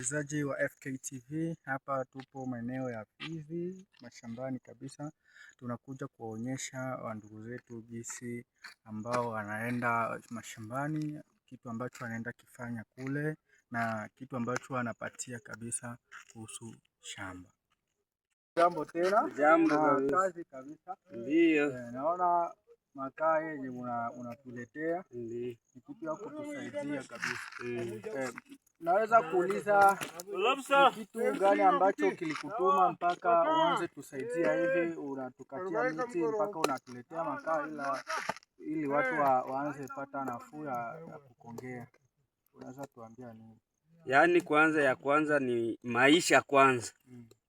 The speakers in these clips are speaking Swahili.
Msikilizaji wa FKTV, hapa tupo maeneo ya Fizi mashambani kabisa. Tunakuja kuwaonyesha wandugu zetu jinsi ambao wanaenda mashambani, kitu ambacho wanaenda kifanya kule na kitu ambacho wanapatia kabisa kuhusu shamba. Jambo tena. Jambo na kabisa. Kazi kabisa. Ndiyo. Naona makaa yenye unatuletea Ndiyo. ni kitu ya kutusaidia kabisa. Mm. Naweza kuuliza ni kitu gani ambacho kilikutuma mpaka uanze tusaidia hivi, unatukatia miti mpaka unatuletea makaa ili watu waanze pata nafuu ya kukongea? Unaweza tuambia nini? Yaani kwanza ya kwanza ni maisha kwanza.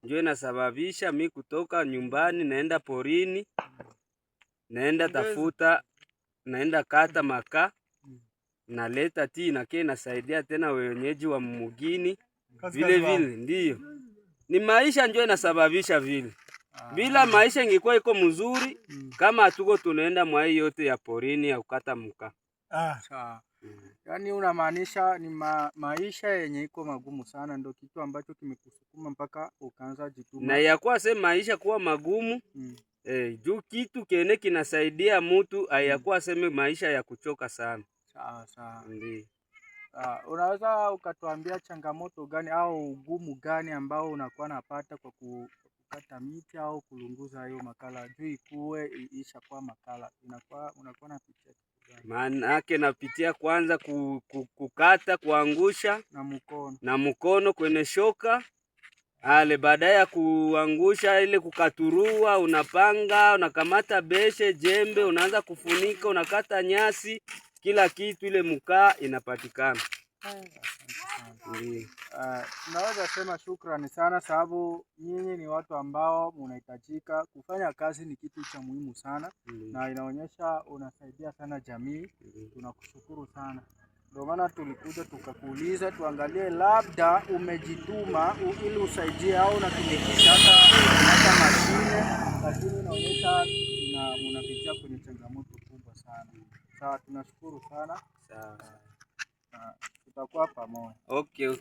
Ndio inasababisha mi kutoka nyumbani naenda porini, naenda tafuta, naenda kata makaa, naleta tii nakie inasaidia tena wenyeji wa mugini vile vile, ndiyo ni maisha ndio inasababisha vile. Bila maisha ingekuwa iko mzuri kama hatuko tunaenda mwai yote ya porini ya kukata mkaa. Sawa. Yaani unamaanisha ni maisha yenye iko magumu sana ndio kitu ambacho kimekusukuma mpaka ukaanza jituma. Na yakuwa se maisha kuwa magumu juu kitu kene kinasaidia mutu ayakuwa seme maisha ya kuchoka sana. Sawa sawa. Ndiyo. Unaweza ukatuambia changamoto gani au ugumu gani ambao unakuwa napata kwa kukata miti au kulunguza hiyo makala juu ikuwe ishakuwa makala, inakuwa unakuwa napitia kitu gani? Maana yake napitia kwanza kukata kuangusha Na mkono. Na mkono kwenye shoka ale, baadaye ya kuangusha ile kukaturua, unapanga, unakamata beshe, jembe, unaanza kufunika, unakata nyasi, kila kitu, ile mkaa inapatikana. Asante sana. Ndiyo. Tunaweza sema shukrani sana sababu nyinyi ni watu ambao munahitajika kufanya kazi, ni kitu cha muhimu sana na inaonyesha unasaidia sana jamii. Tunakushukuru sana. Ndio maana tulikuja tukakuuliza tuangalie labda umejituma ili usaidie au unatumikisha hata mashine, lakini inaonyesha unapitia kwenye changamoto kubwa sana. Sawa, tunashukuru sana Sawa. Na tutakuwa pamoja. Okay.